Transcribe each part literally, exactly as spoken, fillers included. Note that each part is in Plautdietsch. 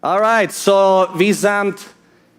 Alright, so wie sent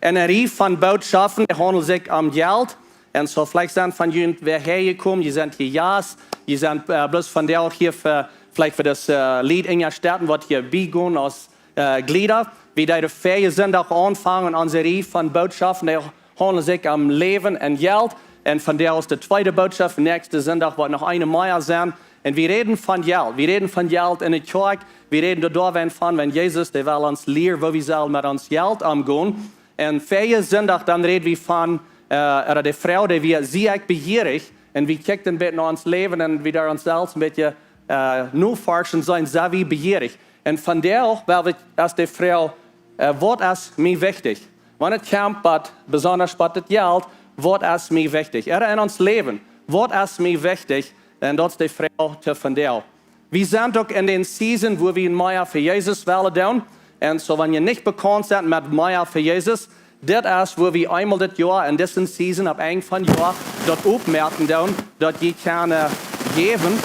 en eene Rieej von Bootschoften, dee haundlen sikj om Jelt. Un so veleicht sent von junt wäa häa jekomen, jie sent hia Jast, jie sent äh, bloos vondoag hia fa, veleicht fa daut äh, Leet unjastetten, waut hia biegonen aus äh, Jlieda. Wie deeden väajen Sindach aunfangen, onse Rieej von Bootschoften, dee haundlen sikj om Läwen un Jelt. Un vondoag es de tweede Bootschoft, näakjsten Sindach woat noch eene mea sennen. Un wie räden von Jelt, wie räden von Jelt en de Kjoakj, wie räden doa doawäajen von, wan Jesus, dee well ons lieren, woo wie sellen met ons Jelt omgonen. Un väajen Sindach, dan räd wie von, äh, ooda de Froag, dee wia, sie ekj bejierich? Un wie kjikjten een bät no ons Läwen un wie deeden ons selfst een bät äh, noforschen, sent, sent wie bejierich? Un vondoag well wie aus de Froag, äh, waut es mie wichtich? Wan et kjemt, waut besonda waut daut Jelt, waut es mie wichtich? Ooda en ons Läwen, waut es mie wichtich? Un daut es de Froag to vondoag. Wie sent uk en dän Season, wua wie mea fa Jesus wellen doonen. Un so, wan jie nich bekaunt sent met mea fa Jesus, dit es, wua wie eemol dit Joa en dise Season, aum Enj von Joa, daut oppmoaken doonen, daut jie kjennen jäwen.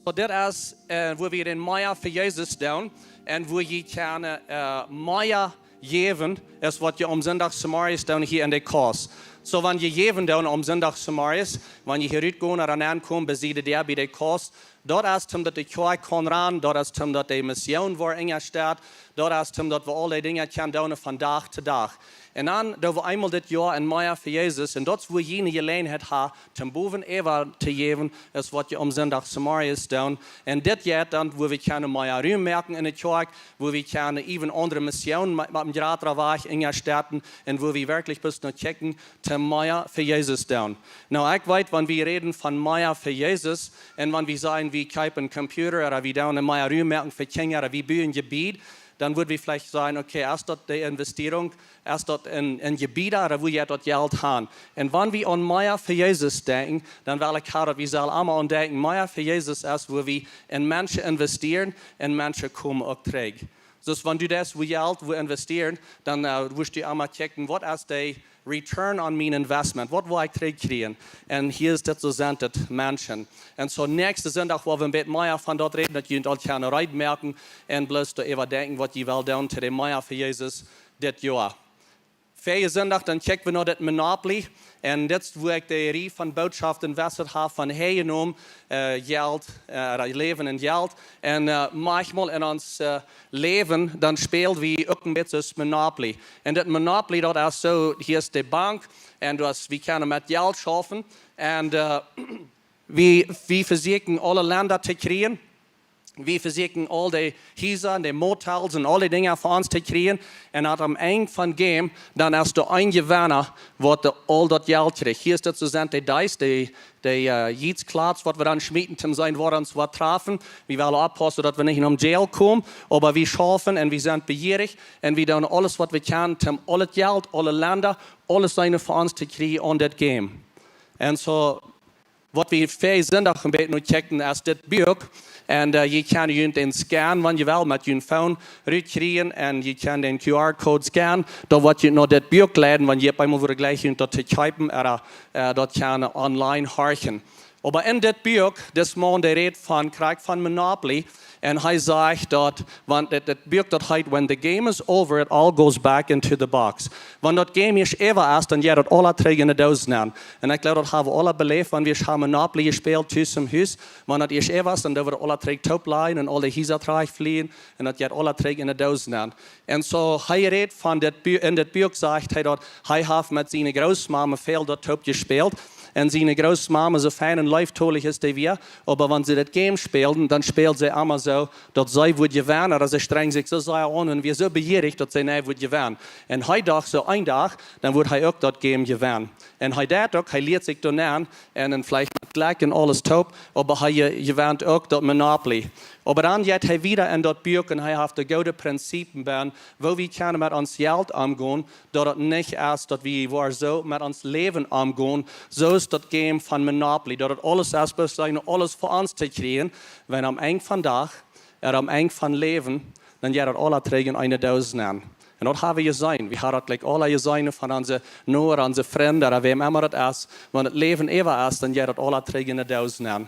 So, dit es, äh, wua wie dän mea fa Jesus doonen un wua jie kjennen äh, mea jäwen, es waut jie aum Sindach zemorjes doonen hia en de Kjoakj. So, wan jie jäwen doonen aum Sindach zemorjes, wan jie hia rutgonen ooda aunkomen, bie de Däa bie de Kjoakj, daut es, om daut de Kjoakj kaun rannen, daut es, om daut de Mission woat enjestalt, daut es, om daut wie aule Dinja kjennen doonen von Dach to Dach. Un dan, daut wie eemol dit Joa en mea fa Jesus, un daut es, wua jie eene Jeläajenheit haben, om bowen äwa to jäwen, es waut jie aum Sindach zemorjes doonen. Un dit jeit dan, wua wie kjennen mea Rum moaken en de Kjoakj, wua wie kjennen äwen aundre Missionen met, met een jratren Wajch enjestetten un wua wie werkjlich bloos no kjikjen, om mea fa Jesus doonen. Nu, ekj weet, wan wie räden von mea fa Jesus un wan wie sajen, wie kjeepen een Computer ooda wie doonen mea Rum moaken fa Kjinja ooda wie buen Jebied, dan wudd wie veleicht sajen, okay, es daut de Investierunk, es daut en, en Jebieda ooda wua jeit daut Jelt han? Un wan wie aun mea fa Jesus denkjen, dan well ekj ha, daut wie sellen aulemol aun denkjen, mea fa Jesus es, wua wie en Menschen investieren un Menschen komen uk trigj. Dus wan du daut wua Jelt wua investieren, dan äh, wurscht du aulemol checken, waut es de return on mien investment? Waut well ekj trigj kjrieen? Un hia es dit, so sent et Menschen. Un so näakjsten Sindach woa wie een bät mea von daut räden, daut jie aul kjennen reed moaken un bloos doaräwa denkjen, waut jie wellen doonen to de mea fa Jesus dit Joa. Väajen Sindach, dan check wie no daut Monopoly. Un dit es, wua ekj de Rieej von Bootschoften wesset ha von häajenomen, äh, Jelt, äh, Läwen un Jelt. Un äh, maunchmol en ons äh, Läwen, dan späl wie uk een bät Monopoly. Un daut Monopoly, daut es soo, hia es de Bank, un du hast, wie kjennen met Jelt schaufen. Un äh, wie, wie vesieekjen aule Lenda to kjrieen. Wie vesieekjen aul de Hiesa un de Motels un aul de Dinja fa ons to kjrieen. Un aum Enj von Game, dan es doa een Jewenna, waut de, aul daut Jelt kjricht. Hia es daut, so sent de Dice, de, de äh, Jietsklotz, waut wie dan schmieten, om to seenen, wäa ons woat trafen. Wie wellen oppaussen, daut wie nich en Jail komen, oba wie schaufen un wie sent bejierich un wie doonen aules, waut wie kjennen, om aul daut Jelt, aule Lenda, aules seenen fa ons to kjrieen aun daut Game. Un so, waut wie väajen Sindach een bät no checken, es dit Buak. Un äh, jie kjennen junt dän scannen, wan jie wellen, met jun Phone rutkjrieen. Un jie kjennen dän Q R Code scannen. Dan woat junt no dit Buak leiden, wan jie opp eemol wudden jleichen daut to kjeepen ooda äh, daut kjennen online horchen. Oba en dit Buak, dis Maun, dee rät von, krakjt von Monopoly. Un hee sajcht daut, wan daut, daut Buak, daut heet When the Game is Over, It All Goes Back into the Box. Wan daut Game ieescht äwa es, dan jeit daut aula trigj en de Doos nenn. Un ekj jleew, daut haben wie aula beläft, wan wie haben Monopoly jespält, tus em Hus. Wan daut ieescht äwa es, dan doo wie daut aula trigj toop lajen un aul de Hiesa trigj flieen. Un daut jeit aula trigj en de Doos nenn. Un so, hee rät von dit Bu-, en dit Buak sajcht hee daut, hee haft met siene Grootmame väl daut toop jespält. Un siene Grootmame, soo fein un leeftolich aus dee wia, oba wan see daut Game spälden, dan späld see emma soo, daut see wudd jewennen, ooda see strenjd sikj soo sea aun un wia soo bejierich, daut see nich wudd jewennen. Un hee docht soo, een Dach, dan wudd hee uk daut Game jewennen. Un hee deed uk, hee lieet sikj doa nenn, un, un veleicht met Jlekj un aules toop, oba hee je-, jewennt uk daut Monopoly. Oba dan jeit hee wieda en daut Buak un hee haft de goode Prinzipien bie, woo wie kjennen met ons Jelt omgonen, daut et nich es, daut wie woaren soo met ons Läwen omgonen, soo aus daut Game von Monopoly, daut et aules es, bloos sennen, aules fa ons to kjrieen, wan aum Enj von Dach, ooda aum Enj von Läwen, dan jeit daut aula trigj en eene Doos nenn. Un daut haben wie jeseenen. Wie haben daut jlikj aula jeseenen von onse Noa, onse Frind, ooda wäm emma daut es, wan daut Läwen äwa es, dan jeit daut aula trigj en eene Doos nenn.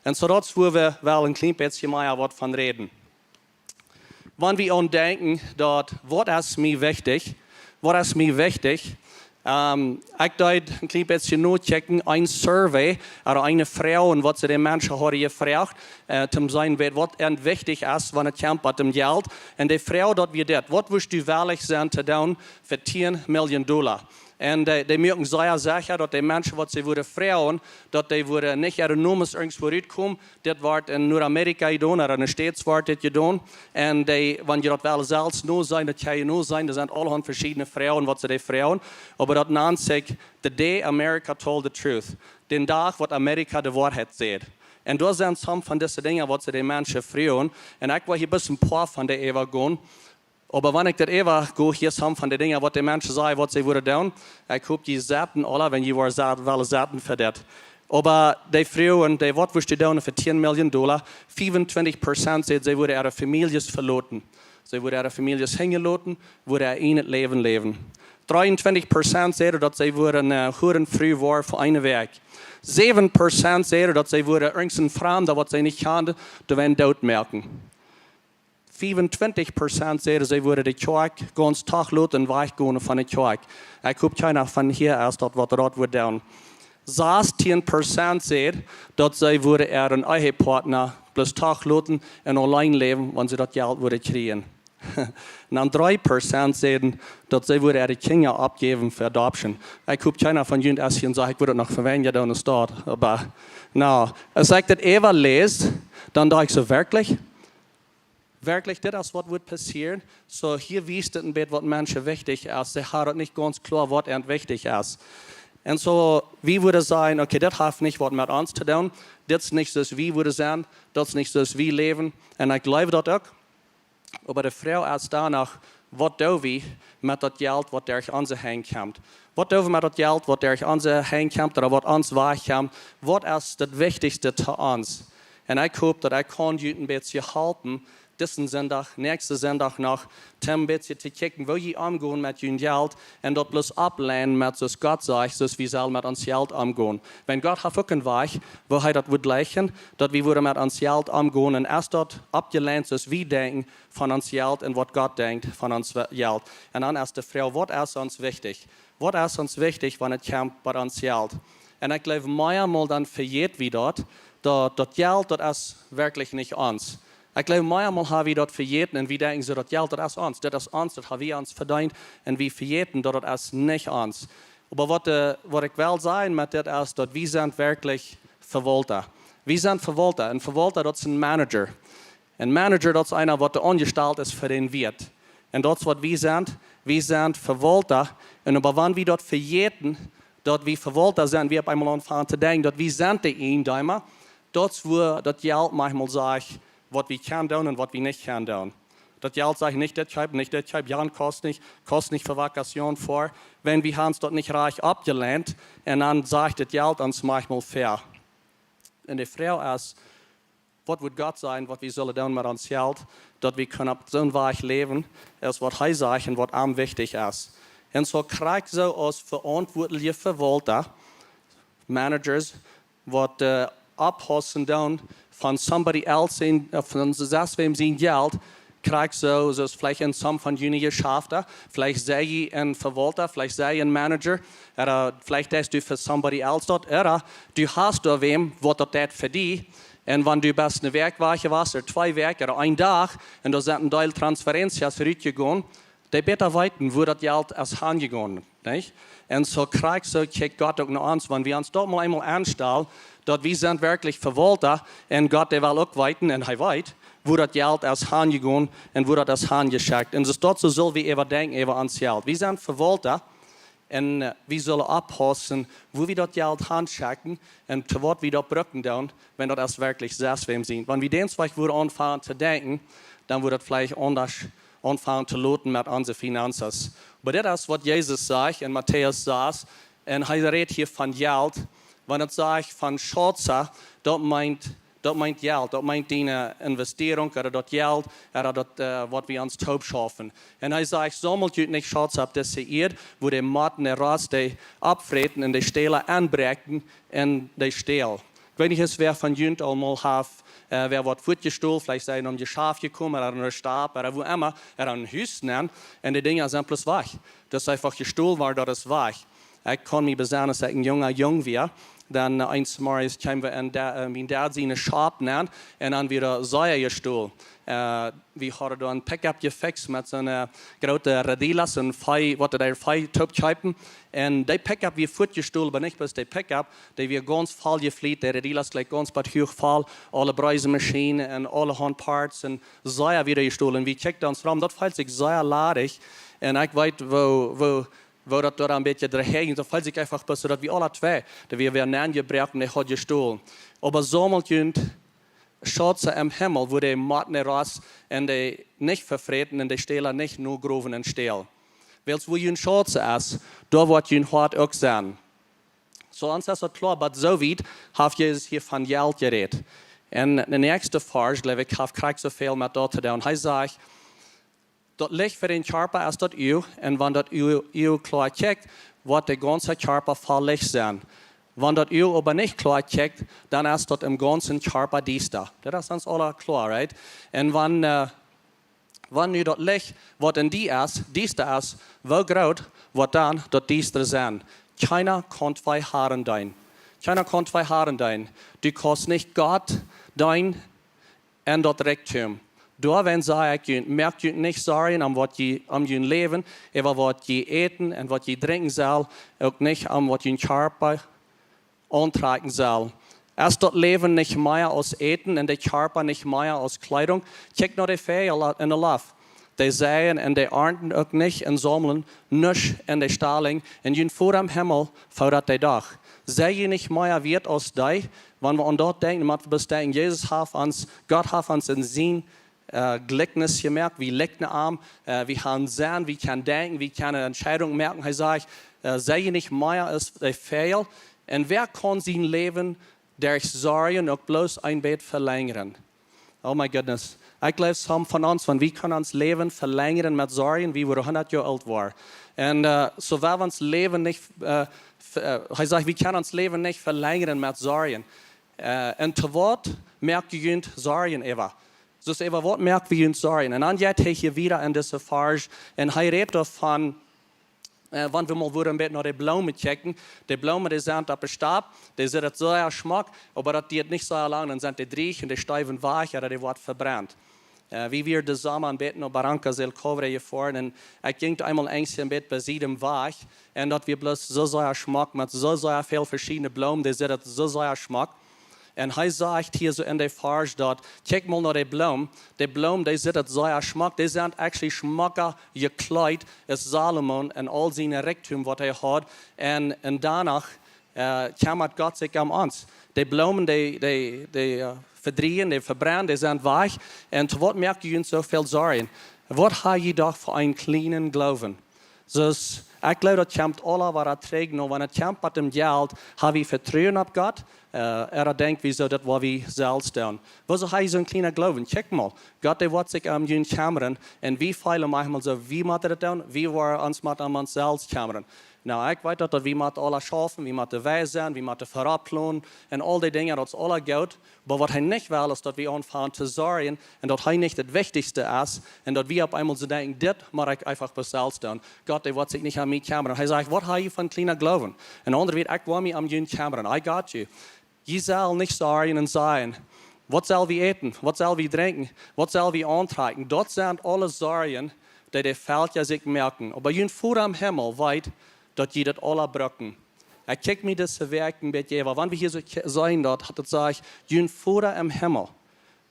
Un soo daut es wua wie well een kjlien bät mea waut von räden. Wan wie aun denkjen daut, waut es mie wichtich, waut es mie wichtich, ähm, ekj deed een kjlien bät nochecken, een survey, ooda eene Froag, un waut see de Menschen hauden jefroacht, äh, om to seenen waut, waut an wichtich es, wan et kjemt bie daut Jelt. Un de Froag daut wia dit: Waut wurscht du wellich sennen to doonen fa tieen Milljoon Dolla? Un dee, dee muaken sea secha daut de Menschen waut see wudden froagen, daut dee wudden nich äare Nomes irjentwua rutkomen. Dit woat en Nordamerika jedonen, ooda en de States woat dit jedonen. Un dee, wan jie daut wellen selfst noseenen, daut kjenn jie noseenen, doa sent aulahaunt veschiedne Froagen waut see dee froagen. Oba daut nant sikj The Day America Told the Truth. Dän Dach waut Amerika de Woarheit säd. Un doa sent some von dise Dinja waut see de Menschen froagen. Un ekj well hia bloos een poa von dee äwagonen. Oba wan ekj daut äwago, hia some von de Dinja waut de Menschen sajen waut see wudden doonen. Ekj hop jie setten aula, wan jie woaren sat-, wellen setten fa dit. Oba dee froagen, dee, waut wurscht du doonen fa tieen Milljoon Dolla? Fiefuntwintich Prozent säden, see wudden äare Famieljes veloten. See wudden äare Famieljes hinjaloten, wudden äa ieejnet Läwen läwen. Dreeuntwintich Prozent säden daut see wudden, äh, Hurenfru woaren fa eene Wäakj. Säwen Prozent säden daut see wudden irjent een Framda waut see nich kjanden, doa wudden doot moaken. Fiefuntwintich Prozent säden, see wudden de Kjoakj gaunz toloten un wajchgonen von de Kjoakj. Ekj hop kjeena von hia es daut waut daut wudd doonen. Sastieen Prozent säden daut see wudden äaren Ehepartna bloos toloten un auleen läwen, wan see daut Jelt wudden kjrieen. Un dan dree Prozent säden daut see wudden äare Kjinja aufjäwen fa adoption. Ekj hop kjeena von junt es hia un sajcht: Ekj wudd daut noch fa weinja doonen aus daut. Oba, nu, aus ekj daut äwaläs, dan docht ekj soo: Werkjlich? Werkjlich, dit es waut wudd passieren? Soo, hia wiest et een bät waut Menschen wichtich es. See haben daut nich gaunz kloa waut an wichtich es. Un soo, wie wudden sajen: Okay, dit haft nich waut met ons to doonen. Dit es nich soo aus wie wudden sennen. Daut es nich soo aus wie läwen. Un ekj jleew daut uk. Oba de Froag es dan noch, waut doo wie met daut Jelt waut derch onse Henj kjemt? Waut doo wie met daut Jelt waut derch onse Henj kjemt, ooda waut ons wajchkjemt? Waut es daut Wichtichste to ons? Un ekj hop daut ekj kaun junt een bät halpen, disen Sindach, näakjsten Sindach noch, een bät to kjikjen woo jie omgonen met jun Jelt, un daut bloos aufleinen met soo aus Gott sajcht, soo aus wie sellen met ons Jelt omgonen. Wan Gott haft uk een Wajch woo hee daut wudd jlikjen, daut wie wudden met ons Jelt omgonen, un es daut aufjeleent soo aus wie denkjen von ons Jelt un waut Gott denkjt von ons We-, Jelt? Un dan es de Froag: Waut es ons wichtich? Waut es ons wichtich wan et kjemt bie ons Jelt? Un ekj jleew, meamol dan vejäten wie daut, daut daut Jelt, daut es werkjlich nich ons. Ekj jleew, meamol haben wie daut vejäten un wie denkjen soo: Daut Jelt, daut es ons, daut es ons, daut haben wie ons vedeent. Un wie vejäten daut daut es nich ons. Oba waut, äh, waut ekj well sajen met dit es daut wie sent werkjlich Vewaulta. Wie sent Vewaulta. Een Vewaulta, daut es een Manager. Een Manager, daut es eena waut doa aunjestalt es fa dän Wieet. Un daut es waut wie sent. Wie sent Vewaulta. Un oba wan wie daut vejäten, daut wie Vewaulta sent, wie opp eemol aunfangen to denkjen daut wie sent de Ieejendeema, daut es wua daut Jelt maunchmol sajcht waut wie kjennen doonen un waut wie nich kjennen doonen. Daut Jelt sajcht: Nich dit kjeepen, nich dit kjeepen, jo, kaust nich, kaust nich fa Vacation foaren. Wan wie haben daut nich rajcht aufjeleent, un dan sajcht daut Jelt ons maunchmol väl. Un de Froag es: Waut wudd Gott sajen waut wie sellen doonen met ons Jelt, daut wie kjennen opp soon Wajch läwen aus waut hee sajcht un waut am wichtich es? Un soo krakjt soo aus veauntwuatliche Vewaulta, Managers, waut, äh, oppaussen doonen von somebody else sien, äh, von sestwäm sien Jelt, krakjt soo, soo aus veleicht en some von june Jeschafta, veleicht sie jie een Vewaulta, veleicht sie jie een Manager, ooda veleicht deist du fa somebody else daut, ooda du hast doa wäm waut daut deit fa die. Un wan du best eene Wäakj wajch jewast, ooda twee Wäakj, ooda een Dach, un doa sent een Deel Transferencias rutjegonen, dee bäta weeten wua daut Jelt es hanjegonen, nich? Un soo krakjt soo kjikjt Gott uk no ons, wan wie ons daut mol eemol aunstalen, daut wie sent werkjlich Vewaulta, un Gott, dee well uk weeten, un hee weet wua daut Jelt es hanjegonen un wua daut es hanjeschekjt. Un soo daut soo sell wie äwadenkjen äwa ons Jelt. Wie sent Vewaulta, un, äh, wie sellen oppaussen wua wie daut Jelt hanschekjen un to waut wie daut brucken doonen, wan daut es werkjlich sestwäm sien. Wan wie dän Wajch wudden aunfangen to denkjen, dan wudd daut veleicht aundasch aunfangen to loten met onse Finanzen. Oba dit es waut Jesus sajcht en Matäus sas, un hee rät hia von Jelt. Wan et sajcht von Schauza, daut meent, daut meent Jelt, daut meent diene Investierunk, ooda daut Jelt, ooda daut, äh, waut wie ons toop schaufen. Un hee sajcht: Saumelt junt nich Schauza opp dise Ieed, wua de Motten un de Rost dee oppfräten un de Stäla aunbräakjen un dee stälen. weet nich, es wäa von junt aul mol haft, äh, wäa waut wort jestolen, veleicht sent see nom Jeschaft jekomen, ooda en de Stap, ooda wua emma, ooda en Hus nenn, un de Dinja sent bloos wajch. Daut es eefach jestolen worden, daut es wajch. Ekj kaun mie besennen, aus ekj een junga Jung wia, dan, äh, eenes Morjes kjeemen wie en de, äh, mien Dad siene Schap nenn, un dan wort sea jestolen. Äh, wie hauden doa een Pickup jefixt met soone groote Redilas un Vee, waut dee Vee toop kjeepen. Un dee Pickup wia fuat jestolen, oba nich bloos dee Pickup, dee wia gaunz voll jefliet, de Redilas jlikj gaunz bat huach voll, aule Breesmaschien un aulahaunt Parts un sea wort jestolen. Wie kjikjten ons rom, daut feelt sikj sea ladich. Un ekj weet, woo, woo, woo daut doa een bät doahan jinkj, daut feelt sikj eefach bloos soo, daut wie aula twee, daut wie wieren aunjebroaken, dee haud jestolen. Oba saumelt junt Schauzen em Himmel, wua de Motten nich rost un dee nich vefräten un de Stäla nich nogrowen un stälen. Wiels wua jun Schauz es, doa woat jun Hoat uk sennen. Soo ons es daut kloa, oba soo wiet haft Jesus hia von Jelt jerät. Un de näakjste Varsch, jleew ekj, haft krakjt soo väl met daut to doonen. Hee sajcht, daut Licht fa dän Kjarpa es daut Uag, un wan daut Uag, Uag kloa kjikjt, woat de gaunze Kjarpa voll Licht sennen. Wan daut Uag oba nich kloa kjikjt, dan es daut em gaunzen Kjarpa diesta. Daut es ons aula kloa, right? Un wan, äh, wan nu daut Licht, waut en die es, diesta es, woo groot woat dan daut Diestre sennen? Kjeena kaun twee Harn deenen. Kjeena kaun twee Harn deenen. Du kaust nich Gott deenen un daut Rikjdom. Doawäajen saj ekj junt, moakt junt nich Sorjen om waut jie, om jun Läwen, äwa waut jie äten un waut jie drinkjen sellen, uk nich om waut jun Kjarpa auntrakjen sellen. Es daut Läwen nich mea aus Äten un de Kjarpa nich mea aus Kjleedunk? Kjikjt no de Väajel en de Loft. Dee seien un dee arnten uk nich un saumlen nuscht en de Stalinj, un jun Voda em Himmel foodat dee doch. Sent jie nich mea wieet aus dee? Wan wie aun daut denkjen, motten wie bloos denkjen, Jesus haft ons, Gott haft ons en sien, äh, Jlikjnis jemoakt, wie likjnen am, äh, wie haben Senn, wie kjennen denkjen, wie kjennen Entscheidungen moaken. Hee sajcht, äh, sent jie nich mea aus de Väajel? Un wäa kaun sien Läwen derch Sorjen uk bloos een bät velenjren? Oh my goodness. Ekj jleew, some von ons, wan wie kjennen ons Läwen velenjren met Sorjen, wie wudden hundat Joa oolt woaren. Un, äh, soo wie ons Läwen nich, äh, v-, äh, hee sajcht, wie kjennen ons Läwen nich velenjren met Sorjen. Äh, un to waut moakt jie junt Sorjen äwa? Soo es äwa waut moakt wie junt Sorjen? Un dan jeit hee hia wieda en dise Varsch un hee rät doavon, äh, wan wie mol wudden een bät no de Bloomen kjikjen. De Bloomen, dee sent opp de Stap, dee sent sea schmock, oba daut diet nich sea lang, dan sent dee drieech un dee steewen wajch, ooda dee woaren vebrennt. Äh, wie wieren disen Somma een bät no Barranca del Cobre jefoaren un ekj jinkj eemol eent een bät bie sied däm Wajch un daut wia bloos soo sea schmock met soo sea väl veschiedne Bloomen, dee sent soo sea schmock. Un hee sajcht hia soo en de Varsch daut, kjikj mol no de Bloomen. De Bloomen, dee sent sea schmock. Dee sent actually schmocka jekjleet aus Salomo en aul sien Rikjdom waut hee haud. Un, un doano, äh, kjemmat Gott sikj om ons. De Bloomen, dee, dee, dee, äh, vedrieejen, dee vebrennen, dee sent wajch. Un to waut moakt jie junt soo väl Sorjen? Waut ha jie doch fa een kjlienen Gloowen? Soo, ekj jleew, daut kjemt aula wada trigj no, wan et kjemt bat däm Jelt, ha wie Vetruen opp Gott, äh, ooda denkj wie soo, daut woa wie selfst doonen? Wuasoo ha jie soon kjlienen Gloowen? Kjikj mol, Gott, dee woat sikj om junt kjemmren, un wie feelen maunchmol soo, wie motten daut doonen, wie woaren ons met om ons selfst kjemmren. Nu, ekj weet daut, daut wie motten aula schaufen, wie motten wies sennen, wie motten verop plonen, un aul dee Dinja, daut es aula goot, oba waut hee nich well, es daut wie aunfangen to sorjen, un daut hee nich daut Wichtichste es, un daut wie opp eemol soo denkjen, dit mott ekj eefach bloos selfst doonen. Gott, dee woat sikj nich om mie kjemmren. Hee sajcht, waut ha jie fa een kjlienen Gloowen? Un aundre wieet, ekj woa mie om junt kjemmren. I got you. Jie sellen nich sorjen un sajen, waut sell wie äten? Waut sell wie drinkjen? Waut sell wie auntrakjen? Daut sent aule Sorjen, dee de Velkja sikj moaken. Oba jun Voda em Himmel weet, daut jie daut aula brucken. Ekj kjikj mie dise Wäakj een bät äwa, wan wie hia soo kj-, seenen daut, daut sajcht, jun Voda em Himmel.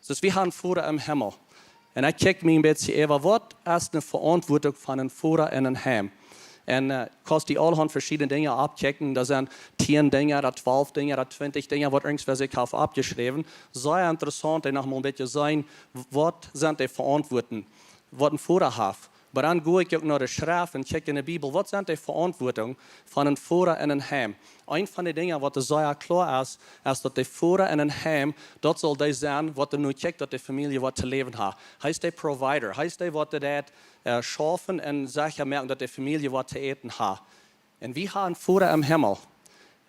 Soo wie haben Voda em Himmel. Un ekj kjikj mie een bät äwa, waut es de Veauntwuatunk von een Voda en een Heim? Un, äh, kaust du aulahaunt veschiedne Dinja aufkjikjen, doa sent tieen Dinja, ooda twalf Dinja, ooda twintich Dinja, waut irjentwäa sikj haft aufjeschräwen. Sea interessaunt, doa noch mol een bät seenen, waut sent de Veauntwuatunk, waut een Voda haft. Oba dan go ekj uk no de Schreft un kjikj en de Bibel, waut sent de Veauntwuatunk von een Voda en een Heim? Eent von de Dinja, waut doa sea kloa es, es daut de Voda en een Heim, daut saul dee sennen, waut doano kjikjt, daut de Famielje waut to läwen haft. Hee es de Provider, hee es dee, waut deit, äh, schaufen un secha moaken, daut de Famielje waut to äten haft. Un wie haben een Voda em Himmel.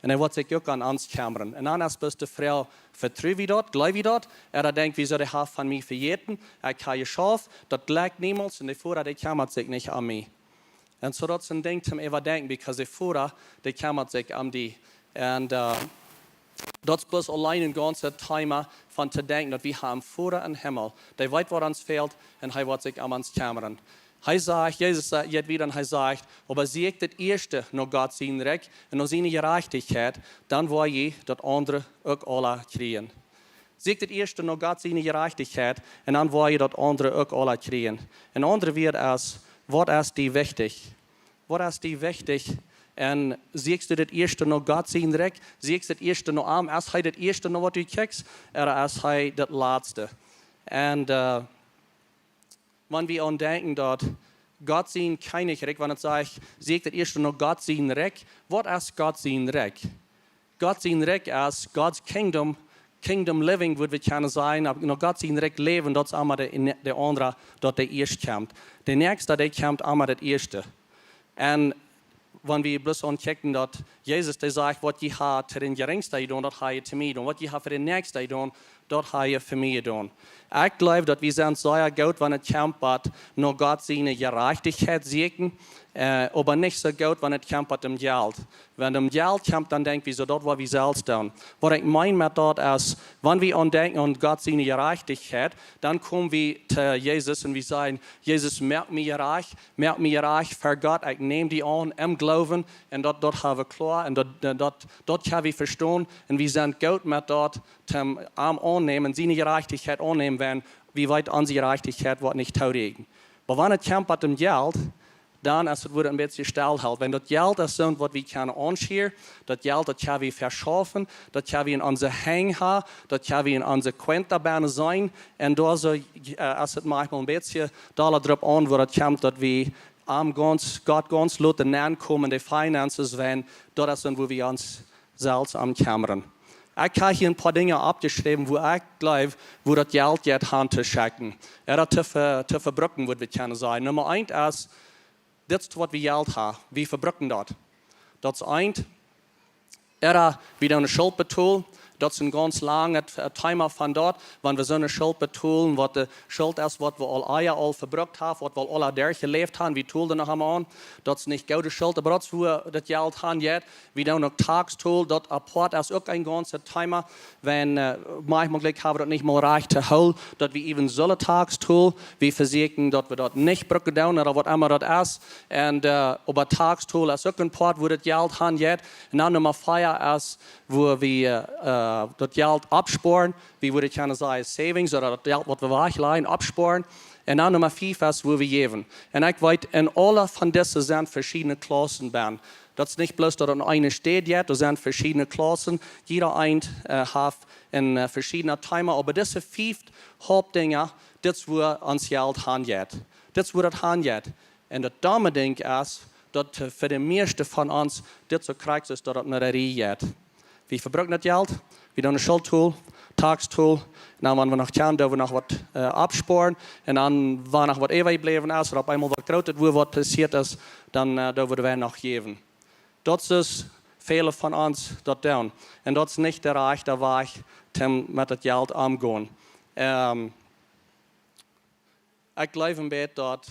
Un hee woat sikj uk aun ons kjemmren. Un dan es bloos de Froag: Vetru wie daut? Jleew wie daut? Ooda denkj wie soo: Dee haft von mie vejäten, ekj hab jeschauft, daut jlikjt niemols, un de Voda, dee kjemmat sikj nich om mie. Un soo, daut es een Dinkj toom äwadenkjen, because de Voda, dee kjemmat sikj om die. Un daut es bloos auleen een gaunzet Thema von to denkjen, daut wie haben een Voda em Himmel, dee weet, waut ons fält, un hee woat sikj om ons kjemmren. Hee sajcht, Jesus sajcht, jeit wieda un hee sajcht: Oba sieekjt daut ieeschte no Gott sien Rikj un no siene Jerajchtichkjeit, dan woa jie daut aundre uk aula kjrieen. Sieekjt daut ieeschte no Gott siene Jerajchtichkjeit un dan woa jie daut aundre uk aula kjrieen. Een aundret Wuat es: Waut es die wichtich? Waut es die wichtich? Un sieekjst du daut ieeschte no Gott sien Rikj? Sieekjst daut ieeschte no am? Es hee daut ieeschte no waut du kjikjst, ooda es hee daut latste? Un wan wie aun denkjen daut Gott sien Kjennichrikj, wan et sajcht: Sieekjt daut ieeschte no Gott sien Rikj, waut es Gott sien Rikj? Gott sien Rikj es God's kingdom, kingdom living, wudd wie kjennen sajen. Oba no Gott sien Rikj läwen, daut es emma de, de aundra, daut dee ieescht kjemt. De näakjsta, dee kjemt emma daut ieeschte. Un wan wie bloos aunkjikjen daut Jesus, dee sajcht: Waut jie haben to dän Jerinjsten jedonen, daut hab jie to mie jedonen. Waut jie haben fa dän Näakjsten jedonen, daut hab jie fa mie jedonen. Ekj jleew daut wie sent sea goot, wan et kjemt bat no Gott siene Jerajchtichkjeit sieekjen, oba nich soo goot, wan et kjemt bat om Jelt. Wan et om Jelt kjemt, dan denkj wie soo: Daut woa wie selfst doonen. Waut ekj meen met daut es, wan wie aun denkjen aun Gott siene Jerajchtichkjeit, dan kom wie to Jesus un wie sajen: Jesus, moak mie jerajcht, moak mie jerajcht fa Gott, ekj näm die aun em Gloowen, un daut, daut hab wie kloa, un daut, daut, daut hab wie vestonen, un wie sent goot met daut, toom am aunnämen, siene Jerajchtichkjeit aunnämen, wan wie weeten, onse Jerajchtichkjeit woat nich tooräakjen. Oba wan et kjemt bat om Jelt, dan es daut, woat et een bät stell, wan daut Jelt es soont, waut wie kjennen aunschieren, daut Jelt, daut kjenn wie veschaufen, daut kjenn wie en onse Henj haben, daut kjenn wie en onse Cuenta bennen seenen, un doa soo es et maunchmol een bät dolla doaropp aun, woo daut kjemt, daut wie am gaunz, Gott gaunz loten nenkomen, de finances, wan daut es soont, woo wie ons selfst om kjemmren. Ekj hab hia een poa Dinja oppjeschräwen, woo ekj jleew, woo daut Jelt jeit han to schekjen, ooda to ve-, to vebruken, wudd wie kjennen sajen. Numma eent es, dit es waut wie Jelt haben, wie vebruken daut. Daut es eent. Ooda wie doonen Schult betolen. Daut es een gaunz langet Thema von daut, wan wie soone Schult betolen, waut de Schult es, waut wie aul ea aul vebrukt haben, waut wie aul ea derchjeläft haben, wie tolen noch emol aun. Daut es nich goode Schult, oba daut es, woo daut Jelt han jeit. Wie doonen uk Tax tolen, daut apoat es uk een gaunzet Thema. Wan, maunchmol jlikj haben wie daut nich mol rajcht to hoolen, daut wie even sullen Tax tolen. Wie vesieekjen, daut wie daut nich brucken doonen, ooda waut emma daut es. Un oba Tax tolen es uk een Poat, woo daut Jelt han jeit. Un dan Numma vea es, woo wie daut Jelt oppspoaren. Wie wudden kjennen sajen savings, ooda daut Jelt, waut wie wajchlajen, oppspoaren. Un dan Numma fief es, woo wie jäwen. Un ekj weet, en aule von dise sent veschiedne Klaussen bennen. Daut es nich bloos, daut et eene Städ jeit, doa sent veschiedne Klaussen. Jieda eent haft een veschiednet Thema, oba dise fief Hauptdinja, dit es, woo ons Jelt han jeit. Dit es, woo daut han jeit. Un daut domme Dinkj es, daut fa de mieeschte von ons dit soo krakjt es, daut daut no de Rieej jeit. Wie vebruken daut Jelt, wie doonen Schult tolen, Tax tolen, un dan, wan wie noch kjennen, doo wie noch waut oppspoaren, un dan, wan noch waut äwajebläwen es, ooda opp eemol waut Grootet, woo waut passieet es, dan doo wie doawäajen noch jäwen. Daut es, väle von ons daut doonen. Un daut es nich de rajchta Wajch, toom met daut Jelt omgonen. Ekj jleew een bät, daut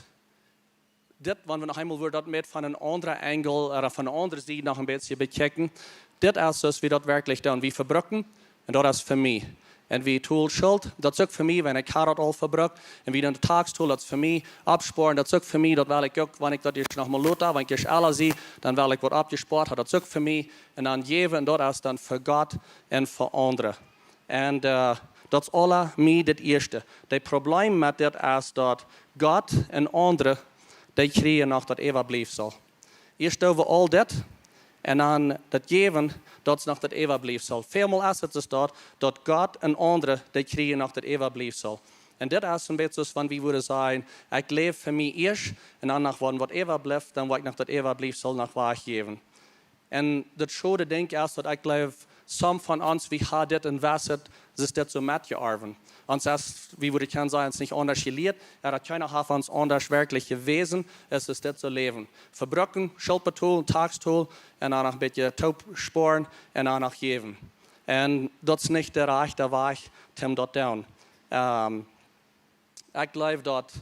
dit, wan wie noch eemol wudden daut met von een aundren Enjel ooda von eene aundre Sied noch een bät bekjikjen, dit es, soo aus wie daut werkjlich doonen. Wie vebruken, un daut es fa mie. Un wie tolen Schult, daut es uk fa mie, wan ekj hab daut aul vebrukt. Un wie doonen Tax tolen, daut es fa mie. Oppspoaren, daut es uk fa mie, daut well ekj uk, wan ekj daut ieescht noch mol lota, wan ekj ieescht ella sie, dan well ekj waut oppjespoat haben, daut es uk fa mie. Un dan jäwen, un daut es dan fa Gott un fa aundre. Un daut es aula mie daut ieeschte. De Probleem met dit es, daut Gott un aundre, dee kjrieen noch daut Äwabliefsel. Ieescht doo wie aul dit, un dan daut jäwen, daut es noch daut Äwabliefsel. Välmol es et soo, daut Gott un aundre, dee kjrieen noch daut Äwabliefsel. Un dit es een bät soo aus wan wie wudden sajen: Ekj läw fa mie ieescht, un dan noch, wan waut äwablift, dan woa ekj noch daut Äwabliefsel noch wajchjäwen. Un daut schode Dinkj es, daut ekj jleew, Some von ons, wie haben dit un wesen, es dit soo metjeorwen. Ons es, wie wudden kjennen sajen, ons nich aundasch jelieet, ea daut kjeena haft ons aundasch werkjlich jewäsen, es es dit soo läwen. Vebrucken, Schult betolen, Tax tolen, un dan noch een bät toop spoaren un dan noch jäwen. Un daut es nich de rajchte Wajch, om daut to doonen. Ähm, ekj jleew daut,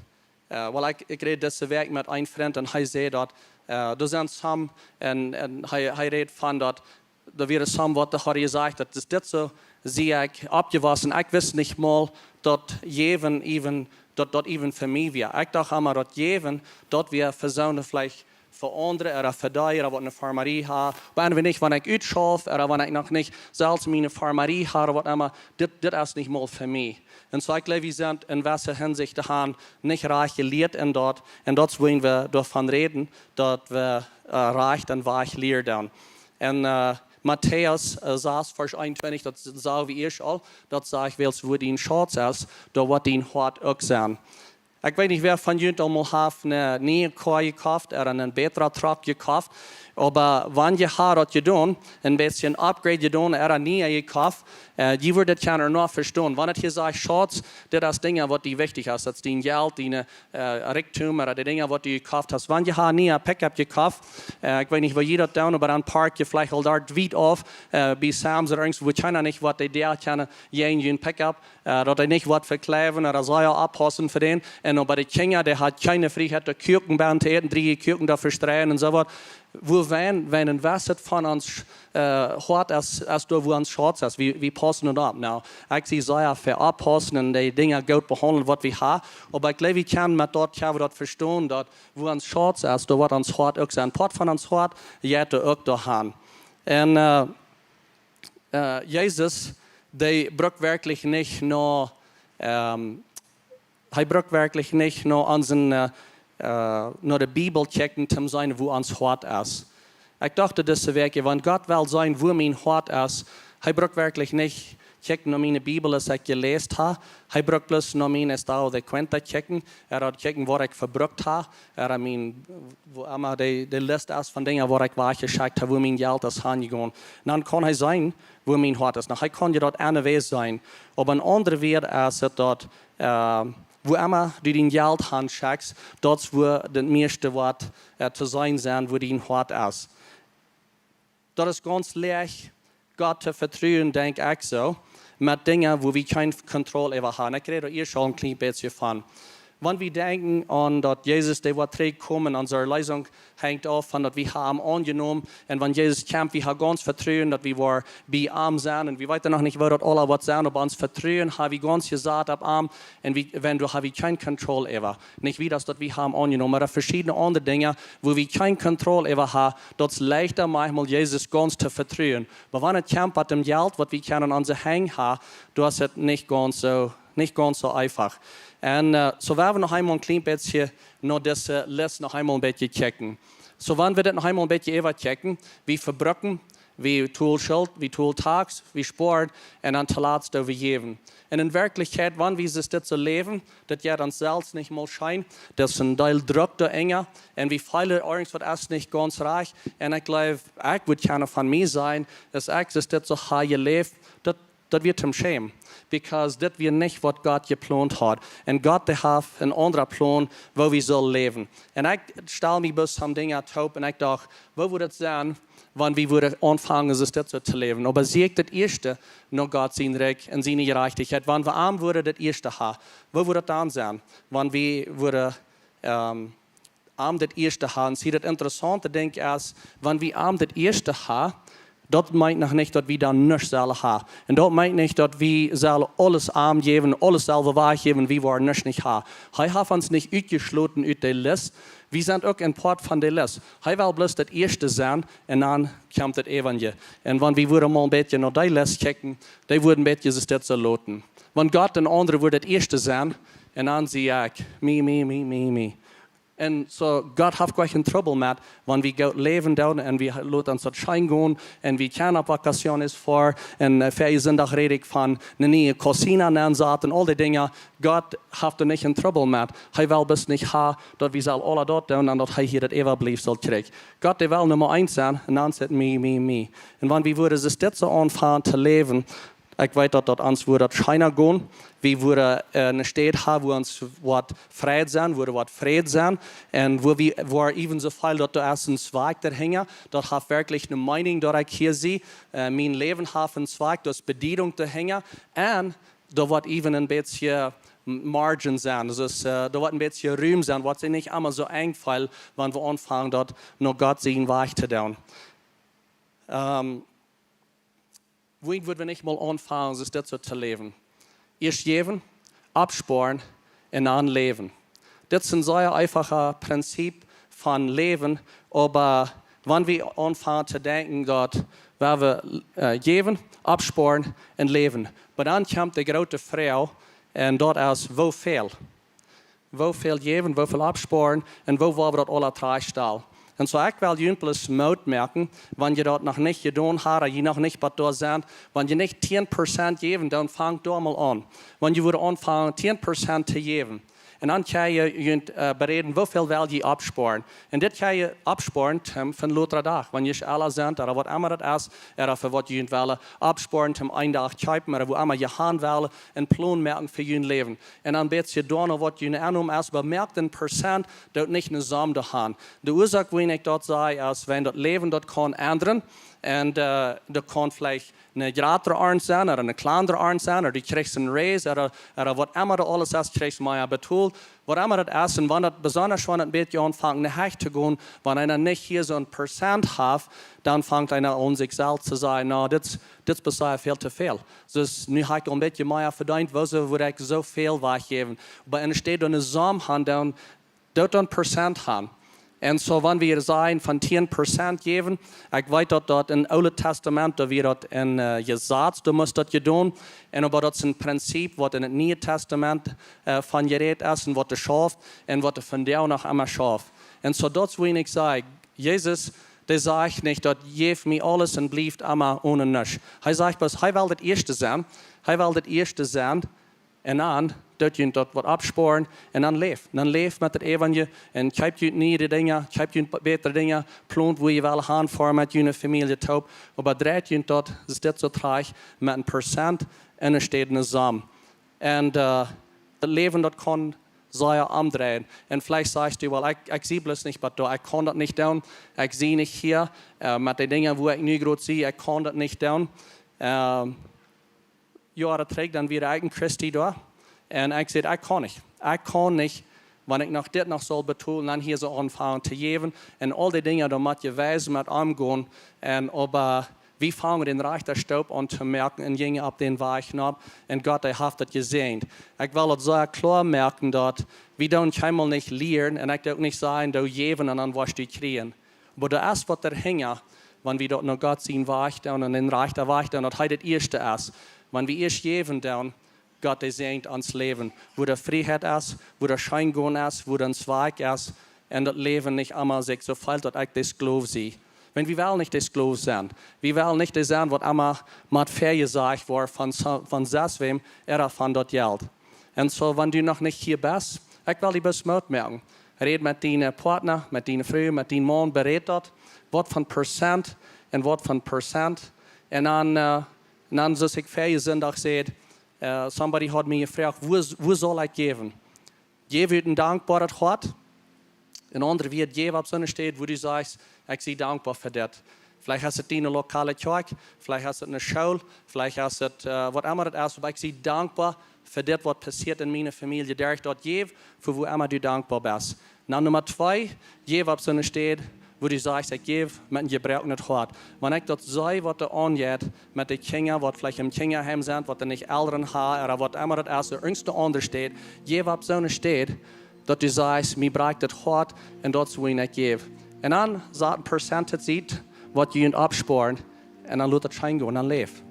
äh, well, ekj, ekj räd dise Wäakj met een Frint un hee säd daut, äh, doa sent some, un, un hee, hee räd von daut, doa wieren some waut hauden jesajcht, daut es dit soo, sie ekj oppjewossen, ekj wist nich mol daut jäwen even, daut, daut even fa mie wia. Ekj docht emma daut jäwen, daut wia fa soone veleicht fa aundre, ooda fa dee, ooda waut eene Farmarie haben. Oba wie nich, wan ekj utschauf, ooda wan ekj noch nich selfst miene Farmarie hab, ooda waut emma, dit, dit es nich mol fa mie. Un soo ekj jleew, wie sent en wesse Hinsicht han nich rajcht jelieet en daut. Un daut es wuarom wie doavon räden, daut wie, äh, rajcht un wajch lieren doonen. En, äh, Matäus, äh, sas, Varsch eenuntwintich, daut sag wie ieescht aul, daut sajcht: Wiels wua dien Schauz es, doa woat dien Hoat uk sennen. Ekj weet nich, wäa von junt aul mol haft eene niee Koa jekoft, ooda een bätren Truck jekoft. Oba wan jie haben daut jedonen, een bät upgrade jedonen, ooda niee jekoft, äh, jie wudden daut kjennen noch vestonen. Wan et hia sajcht Schauz, dit es Dinja waut die wichtich es, daut es dien Jelt, dien, äh, Rikjdom, ooda de Dinja waut du jekoft hast. Wan jie haben niee Pickup jekoft, äh, ekj weet nich, woo jie daut doonen, oba dan park jie veleicht aul doa wiet auf, äh, bie Sam's ooda irjentwua, wua kjeena nich woat de Däa kjennen, jäajen jun Pickup, äh, daut hee nich woat vekjleewen, ooda saul hee oppaussen fa dän. Un oba de Kjinja, dee haben kjeene Frieheit, de Kuaken bie to äten, drie Kuaken doa vestreien un soo waut. Wua wan, wan en wesset von ons, äh, Hoat es, es doa, wua ons Schauz es. Wie, wie paussen daut opp. Nu, ekj sie sea fa oppaussen un de Dinja goot behaundlen, waut wie haben. Oba ekj jleew, wie kjennen met daut, kjenn wie daut vestonen, daut wua ons Schauz es, doa woat ons Hoat uk sennen. Poat von ons Hoat jeit doa uk doahan. Un, äh, äh, Jesus, dee brukt werkjlich nich no, ähm, hee brukt werkjlich nich no onsen, äh, äh, no de Bibel kjikjen, om to seenen, wua ons Hoat es. Ekj docht dise Wäakj, wan Gott well seenen, wua mien Hoat es, hee brukt werkjlich nich kjikjen no miene Bibel, waut ekj jeläst hab. Hee brukt bloos no mien estado de cuenta kjikjen. Hee haft kjikjen, waut ekj vebrukt hab. Hee haft mien, wua emma de, de List es von Dinja, waut ekj wajchjeschekjt hab, wua mien Jelt es hanjegonen. Dan kaun hee seenen, wua mien Hoat es. Nu, hee kaun je daut aunwäsent sennen. Oba een aundret Wuat es et daut, äh, wua emma du dien Jelt hanschekjst, daut es wua daut mieeschte woat, äh, to seenen sennen, wua dien Hoat es. Daut es gaunz leicht, Gott to vetruen, denkj ekj soo, met Dinja, wua wie kjeene Kontroll äwa haben. Ekj räd doa ieescht aul een kjlien bät von. Wan wie denkjen aun daut Jesus, dee woat trigjkomen, onse Erlösung henjt auf von daut wie haben am aunjenomen. Un wan Jesus kjemt, wie haben gaunz Vetruen, daut wie woaren bie am sennen. Un wie weeten noch nich, woo daut aula woat sennen, oba ons Vetruen haben wie gaunz jesat opp am. Un wie, wan doa haben wie kjeene Kontroll äwa. Nich wada daut wie haben am aunjenomen, oba veschiedne aundre Dinja, wua wie kjeene Kontroll äwa haben, daut es leichta, maunchmol Jesus gaunz to vetruen. Oba wan et kjemt bie daut Jelt, waut wie kjennen aun onse Henj haben, doa es et nich gaunz soo, nich gaunz soo eenfach. Un, äh, soo woa wie noch eemol een kjlien bät no dise List noch eemol een bät kjikjen. Soo woa wie dit noch eemol een bät äwakjikjen, wie vebrucken, wie tolen Schult, wie tolen Tax, wie spoaren, un dan toolatst doa wie jäwen. Un en Werkjlichkjeit, wan wie dit soo läwen, daut jeit ons selfst nich mol scheen, daut es een Deel Druck doa enja, un wie feelen irjentwaut es nich gaunz rajcht, un ekj jleew, ekj wudd kjennen von mie sajen, daut ekj dit soo hab jeläft, daut, daut wia to schämen, because dit wia nich, waut Gott jeplont haud. Un Gott, dee haud een aundren Plon, woo wie sullen läwen. Un ekj stal mie bloos some Dinja toop un ekj docht, woo wudd et sennen, wan wie wudden aunfangen, soo dit soo to läwen. Oba sie ekj daut ieeschte no Gott sien Rikj un siene Jerajchtichkjeit, wan wie am wudden daut ieeschte haben, woo wudd et dan sennen, wan wie wudden, ähm, am daut ieeschte haben? Un see, daut interessaunte Dinkj es, wan wie am daut ieeschte haben, daut meent noch nich, daut wie dan nuscht sellen haben. Un daut meent nich, daut wie sellen aules am jäwen, aules selfst wajchjäwen, wie woaren nuscht nich haben. Hee haft ons nich utjeschloten ut de List. Wie sent uk een Poat von de List. Hee well bloos daut ieeschte sennen un dan kjemt daut Evanjelie. Un wan wie wudden mol een bät no dee List kjikjen, dee wudden een bät soo dit soo loten. Wan Gott un aundre wudden daut ieeschte sennen, un dan sie ekj, mie, mie, mie, mie, mie. Un soo, Gott haft goa kjeen Trubbel met, wan wie goot läwen doonen un wie loten ons daut scheen gonen un wie kjennen opp vacaciones foaren un, äh, väajen Sindach räd ekj von eene niee cocina nensaten un aul dee Dinja. Gott haft doa nich een Trubbel met. Hee well bloos nich ha, daut wie sellen aula daut doonen un daut hee hia daut Äwabliefsel kjricht. Gott, dee well Numma eent sennen un dan saul mie, mie, mie. Un wan wie wudden soo dit soo aunfangen to läwen, ekj weet daut, daut ons wudd daut scheena gonen. Wie wudden, äh, eene Städ haben, wua ons waut Freid sennen, wua waut Fräd sennen. Un wua wie, wua even soo väl daut doa es een Zweck doahinja, daut haft werkjlich eene Meenunk, daut ekj hia sie. Äh, mien Läwen haft een Zweck, doa es Bediedunk doahinja. Un doa woat even een bät margin sennen. Daut es, äh, doa woat een bät Rum sennen, waut sikj nich emma soo enj felt, wan wie aunfangen daut no Gott sienen Wajch to doonen. Ähm, Wuarom wudden wie nich mol aunfangen, soo dit soo to läwen? Ieescht jäwen, oppspoaren un dan läwen. Dit es een sea eefachet Prinzip von läwen, oba wan wie aunfangen to denkjen, daut wan wie, äh, jäwen, oppspoaren un läwen, oba dan kjemt de groote Froag, un daut es, woo väl? Woo väl jäwen, woo väl oppspoaren un woo woa wie daut aula trigjstalen? Un soo, ekj well junt bloos Moot moaken, wan jie daut noch nich jedonen haben, jie noch nich bat doa sent, wan jie nich tieen Prozent jäwen, dan fangt doa mol aun. Wan jie wudden aunfangen, tieen Prozent to jäwen. Un dan kjenn jie junt, äh, beräden, woo väl well jie oppspoaren. Un dit kjenn jie oppspoaren, toom, fa een lota Dach. Wan jie aula sent, ooda waut emma daut es, ooda fa waut jie wellen oppspoaren, toom een Dach kjeepen, ooda woo emma jie han wellen, een Plon moaken fa jun Läwen. Un dan bät jie doano waut june Ennom es, oba moakt een Prozent, daut nich eene Som doa han. De Uasoak, wuarom ekj daut saj, es, wan daut Läwen daut kaun endren. Un, äh, daut kaun veleicht eene jratre Arnt sennen, ooda eene kjlandre Arnt sennen, ooda du kjrichst een raise, ooda, ooda waut emma daut aules es, kjrichst mea betolt, waut emma daut es. Un wan daut besonda wan een bät aunfangt, no Hecht to gonen, wan eena nich hia soo een Prozent haft, dan fangt eena aun sikj selfst to sajen, na, dit, dit es bie mie väl to väl. Soo, nu hab ekj aul een bät mea vedeent, wuarom wudd ekj soo väl wajchjäwen? Oba enne Städ eene Som han, dan doot dan Prozent han. Un soo, wan wie sajen von tieen Prozent jäwen, ekj weet daut, daut em Oolen Tastament, doa wia daut een, äh, Jesaz, doa must daut jedonen. Un oba daut es een Prinzip, waut em Nieen Tastament, äh, von jerät es un waut doa schauft un waut doa vondoag noch emma schauft. Un soo, daut es, wuarom ekj saj, Jesus, dee sajcht nich daut: "Jäft mie aules un blieft emma one nuscht." Hee sajcht bloos, hee well daut Ieeschte sennen. Hee well daut Ieeschte sennen. Un dan doot jie daut waut oppspoaren un dan läft. Dan läft met daut Evangelium un kjeept jie niee Dinja, kjeept jie bätre Dinja, plont, wua jie wellen han foaren met june Famielje toop. Oba dreit jie daut, es dit soo trigj, met een Prozent enne Städ eene Som. Un, äh, daut Läwen, daut kaun sea omdreien. Un veleicht sajchst du: "Well, ekj, ekj sie bloos nich bat doa. Ekj kaun daut nich doonen. Ekj sie nich hia, äh, met dee Dinja, wua ekj nu groot sie. Ekj kaun daut nich doonen." Ähm, Joaren trigj, dan wia ekj en Christie doa. Un ekj säd: "Ekj kaun nich. Ekj kaun nich, wan ekj noch dit noch saul betolen, dan hia soo aunfangen to jäwen." Un aul dee Dinja, doa mott jie wies met omgonen. Un oba wie fangen dän rajchten Stoop aun to moaken un jinjen opp dän Wajch nopp. Un Gott, hee haft daut jesäajent. Ekj well daut sea kloa moaken, daut wie doonen kjeenmol nich lieren. Un ekj doo uk nich sajen, doo jäwen un dan woascht du kjrieen. Oba doa es waut doahinja, wan wie daut no Gott sienen Wajch doonen un dän rajchten Wajch doonen, daut hee daut Ieeschte es. Wan wie ieescht jäwen doonen, Gott, dee säajent ons Läwen. Wua doa Frieheit es, wua doa scheen gonen es, wua doa een Zweck es. Un daut Läwen nich emma sikj soo felt, daut ekj de Sklow sie. Wan wie wellen nich de Sklow sennen. Wie wellen nich dee sennen, waut emma mott väajesajcht woaren von, von sest wäm, ooda von daut Jelt. Un soo, wan du noch nich hia best, ekj well die bloos Moot moaken. Räd met dienen Partner, met diene Fru, met dienen Maun, beräd daut. Waut fa Prozent un waut fa Prozent. Un dan, äh, un dan, soo aus ekj väajen Sindach säd, äh, somebody haud mie jefroacht: "Wua, wua saul ekj jäwen?" Jäw ut een dankboaret Hoat. Een aundret Wuat, jäw opp soone Städ, wua du sajchst: "Ekj sie dankboa fa dit." Veleicht es et diene lokale Kjoakj, veleicht es et eene School, veleicht es et, äh, waut emma et es, oba ekj sie dankboa fa dit, waut passieet en miene Famielje. Derch daut jäw, fa wua emma du dankboa best. Dan Numma twee, jäw opp soone Städ, wua du sajchst: "Ekj jäw met een jebroakenet Hoat." Wan ekj daut see, waut doa aunjeit met de Kjinja, waut veleicht em Kjinjaheim sent, waut doa nich Elren haben, ooda waut emma et es, ooda irjent eene aundre Städ, jäw opp soone Städ, daut du sajchst: "Mie brakjt daut Hoat un daut es wuarom ekj jäw." Un dan sat een Prozent sied, waut jie oppspoaren, un dan lot daut scheen gonen, dan läft.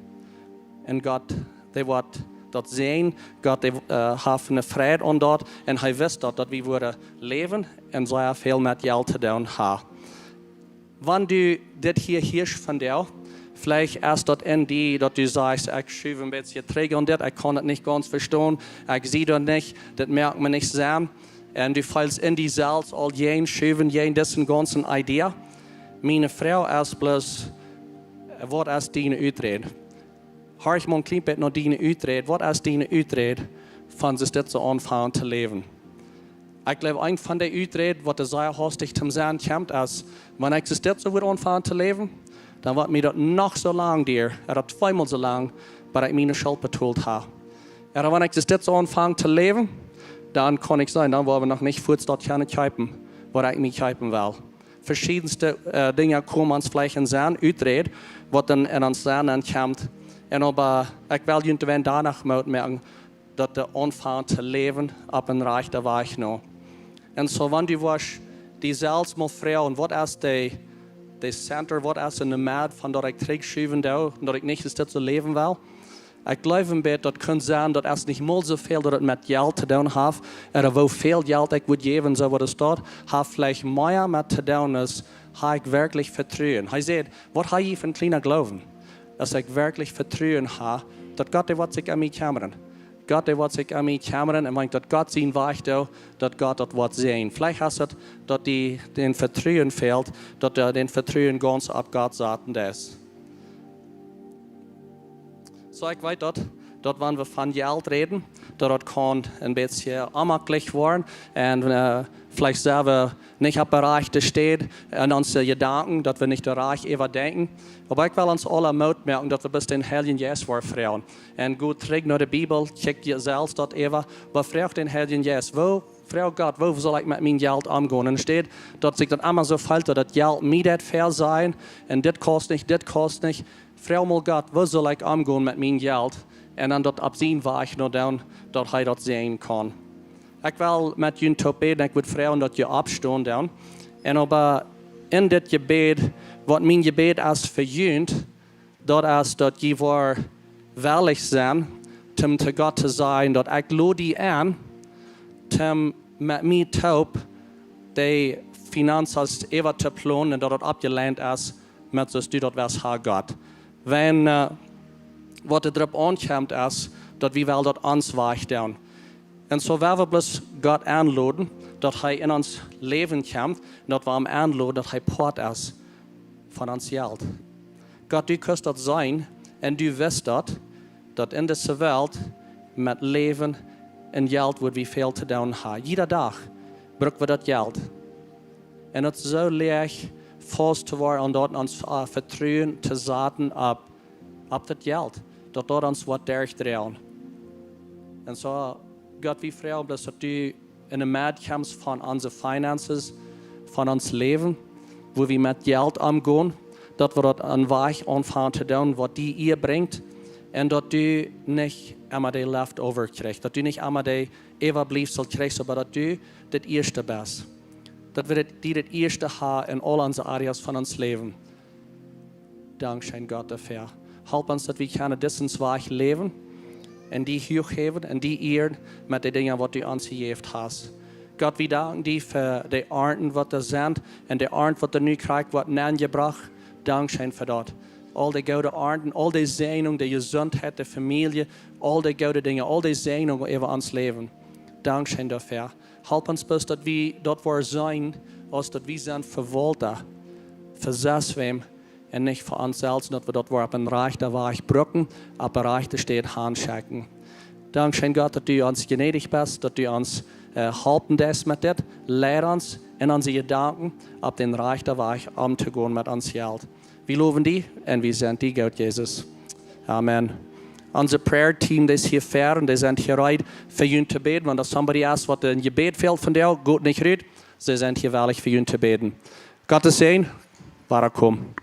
Un Gott, dee woat daut seenen, Gott dee, äh, haft eene Freid aun daut un hee wist daut, daut wie wudden läwen un sea väl met Jelt to doonen haben. Wan du dit hia hieescht von die, veleicht es daut en die, daut du sajchst: "Ekj schuw een bät trigj aun dit, ekj kaun et nich gaunz vestonen, ekj see daut nich, dit moakt mie nich Senn." Un du feelst en die selfst aul jäajen schuwen, jäajen dise gaunze Idee. Miene Froag es bloos: Waut es diene Uträd? Horch mol een kjlien bät no diene Uträd. Waut es diene Uträd, wan du dit soo aunfangst to läwen? Ekj jleew, eent von de Uträd, waut sea hastich toom Senn kjemt, es, wan ekj dit soo wudd aunfangen to läwen, dan woat mie daut noch soo lang dieren, ooda tweemol soo lang, bat ekj miene Schult betolt hab. Ooda wan ekj dit soo aunfang to läwen, dan kaun ekj sennen, dan woa wie noch nich fuaz daut kjennen kjeepen, waut ekj mie kjeepen well. Veschiedenste, äh, Dinja komen ons veleicht en Senn, Uträd, waut dan en ons Senn aunenn kjemt. Un oba ekj well junt wan doano Moot moaken, daut du aunfangst to läwen opp een rajchten Wajch nu. Un soo, wan du wurscht die selfst mol froagen: "Waut es de, de Center, waut es en de Medd von daut ekj trigj schuwen doo, daut ekj nich dit soo läwen well?" Ekj jleew een bät, daut kaun sennen, daut es nich mol soo väl daut et met Jelt to doonen haft, ooda woo väl Jelt ekj wudd jäwen, soo waut es daut, haft veleicht mea met to doonen es, hab ekj werkjlich Vetruen? Hee sajcht: "Waut hab jie fa een kjlienen Gloowen?" Daut ekj werkjlich Vetruen hab, daut Gott, dee woat sikj om mie kjemmren. Gott, dee woat sikj om mie kjemmren, un wan ekj daut Gott sien Wajch doo, daut Gott daut woat seenen. Veleicht es et, daut die daut Vetruen fält, daut du daut Vetruen gaunz opp Gott saten deist. Soo, ekj weet daut, daut wan wie von Jelt räden, daut daut kaun een bät onjemakjlich woaren. Un, äh, veleicht sent wie nich opp de rajchte Städ en onse Jedanken, daut wie nich de rajchte äwadenkjen. Oba ekj well ons aula Moot moaken, daut wie bloos dän Heiljen Jeist woaren froagen. Un go trigj no de Bibel, check die selfst daut äwa, oba froag dän Heiljen Jeist: "Woo, froag Gott, woo saul ekj met mien Jelt omgonen?" Enne Städ daut sikj daut emma soo fält, daut daut Jelt mie daut väl sennen, un dit kost nich, dit kost nich. Froag mol Gott: "Woo saul ekj omgonen met mien Jelt?" Un dan daut opp sien Wajch no doonen, daut hee daut seenen kaun. Ekj well met junt toop bäden, ekj wudd froagen, daut jie oppstonen doonen. Un oba en dit Jebäd, waut mien Jebäd es fa junt, daut es, daut jie woaren wellich sennen, om to Gott to sajen, daut ekj lod die en, om met mie toop de Finanzen äwa to plonen un daut daut oppjeleent es, met soo aus du daut west, Herr Gott. Wan, äh, waut doaropp aunkjemt es, daut wie wellen daut ons Wajch doonen. Un soo woa wie bloos Gott enloden, daut hee en ons Läwen kjemt, un daut wie am enloden, daut hee Poat es von ons Jelt. Gott, du kaust daut seenen, un du wist daut, daut en dise Welt met Läwen un Jelt wudd wie väl to doonen haben. Jieda Dach bruck wie daut Jelt. Un daut es soo leicht faust to woaren aun daut, ons, äh, Vetruen to saten opp, opp daut Jelt, daut daut ons woat derchdroagen. Un soo, Gott, wie froagen bloos, daut du en de Medd kjemst von onse Finanzen, von ons Läwen, woo wie met Jelt omgonen, daut wie daut een Wajch aunfangen to doonen, waut die Ea brinjt, un daut du nich emma de Leftover kjrichst, daut du nich emma de Äwabliefsel kjrichst, oba daut du daut Ieeschte best. Daut wie daut, die daut Ieeschte haben en aul onse Areas von ons Läwen. Dankscheen, Gott, doafäa. Halp ons, daut wie kjennen disen Wajch läwen un die huach häwen un die ieren met de Dinja, waut du ons jejäft hast. Gott, wie danken die fa de Arnten, waut doa sent, un de Arnt, waut doa nu krakjt woat nenjebrocht. Dankscheen fa daut. Aul de goode Arnten, aul de Säajnunk, de Jesuntheit, de Famielje, aul de goode Dinja, aul de Säajnunk äwa ons Läwen. Dankscheen doafäa. Halp ons bloos, daut wie daut woaren seenen, aus daut wie sent Vewaulta fa sest wäm un nich fa ons selfst, daut wie daut woaren opp een rajchten Wajch brucken, opp de rajchte Städ hanschekjen. Dankscheen, Gott, daut du ons jnädich best, daut du ons, äh, halpen deist met dit. Leid ons en onse Jedanken opp dän rajchten Wajch omtogonen met ons Jelt. Wie lowen die un wie sent die goot, Jesus. Amen. Onse prayer team, dee es hia ver un dee sent hia reed fa junt to bäden. Wan doa somebody es, waut een Jebäd fält vondoag, goot nich rut, see sent hia wellich fa junt to bäden. Gottes Säajen, wada kom.